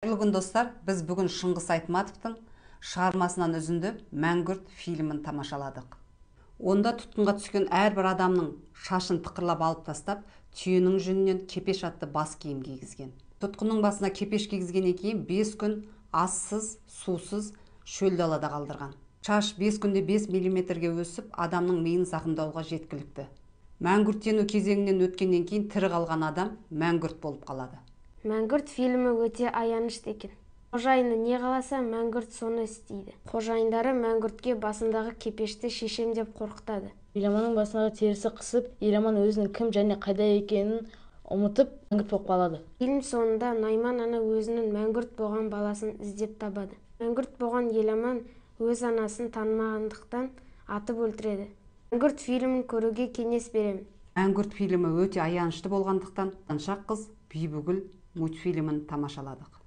Қайырлы күн, достар! Біз бүгін Шыңғыс Айтматовтың шығармасынан үзінді «Мәңгүрт» фильмін тамашаладық. Онда тұтқынға түскен әрбір адамның шашын тықырлап алып тастап, түйенің жүнінен кепеш атты бас киім кигізген. Тұтқынның басына кепеш кигізгеннен кейін 5 күн ассыз, сусыз шөл далада қалдырған. Шаш 5 күнде 5 миллиметрге өсіп, адамның миын зақымдауға жеткілікті. Мәңгүрттену кезеңінен өткеннен кейін тірі қалған адам мәңгүрт болып қалады. «Мәңгүрт» фильмі өте аянышты екен. Қожайыны не қаласа, мәңгүрт соны істейді. Қожайындары мәңгүртке басындағы кепешті шешем деп қорқытады. Еламанның басындағы терісі қысып, Еламан өзінің кім және қайда екенін ұмытып, мәңгүрт болып қалады. Фильм соңында Найман ана өзінің мәңгүрт болған баласын іздеп табады. Мәңгүрт болған Еламан өз анасын танымағандықтан, атып өлтіреді. «Мәңгүрт» фильмін көруге кеңес беремін. «Мәңгүрт» фильмі өте аянышты болғандықтан, «Қаншақ қыз Бибігүл» мультфильмін тамашаладық.